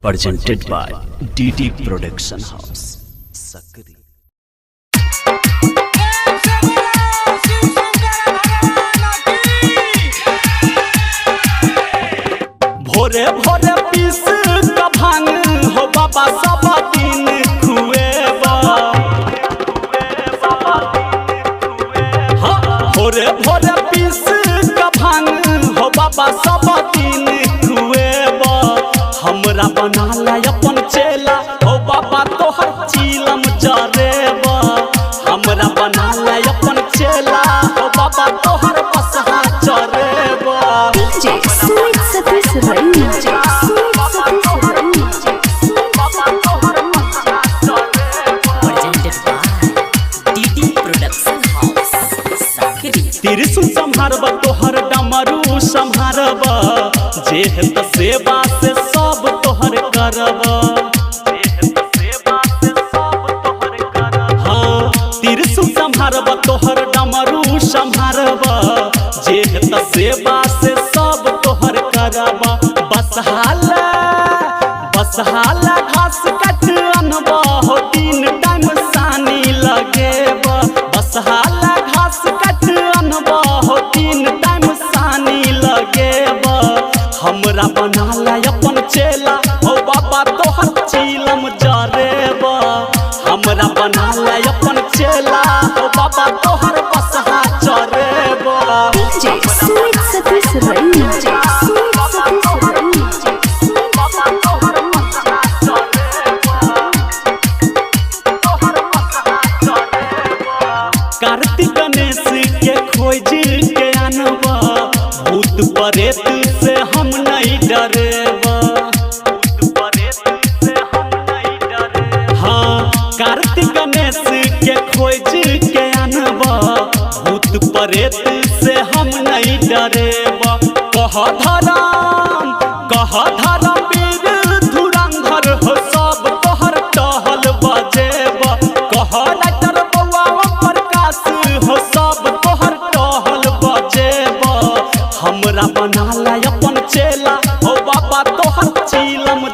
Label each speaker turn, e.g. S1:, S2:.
S1: Presented by DD Production House, Sakri.
S2: भोरे भोरे पीस का भांग हो बाबा सब दिन खुएबा। हाँ, भोरे भोरे पीस का भांग हो बाबा सब दिन खुएबा। हमरा बना ला अपन चेला हो बाबा तोहर चीलम जरेबा। हमरा बना ला अपन चेला हो बाबा तोहर बसहा चरेबा।
S3: DJ Sweet Satish Raina. Sweet Satish Raina. Sweet Satish Raina.
S4: Presented by DD Production House, Sakri.
S2: त्रिशूल सम्हारब तोहर डमरू सम्हारब, जे हेत सेवा से सब तोहर करब। हाँ, त्रिशूल सम्हारब तोहर डमरू सम्हारब, जे हेत सेवा से सब तोहर करब। बस हाला बस हाला घास कट अनब हो तीन टाइम सानी लगेब। बस हाला घास कट अनब हो तीन टाइम सानी लगेब। हमरा बना ला अपन चेला हो बाबा तोहर चीलम जरेब। हमरा बना ला अपन चेला हो बाबा तोहर बसहा चरेब।
S3: DJ Sweet Satish Raina. Sweet Satish Raina. Sweet Satish Raina.
S2: Kartik Ganesh के खोज के अनबा, भूत प्रेत से हम नहीं डरेबा। हाँ, कार्तिक गणेश के खोज के अनबा, भूत प्रेत से हम नहीं डरेबा। कह धराम कह धराम वीर धुरंधर हो सब तोहर टहल बजेबा। कह राइटर बउआ प्रकाश हो सब तोहर टहल बजेबा। हमरा बना ला अपन चेला हो बाबा तोहर चीलम।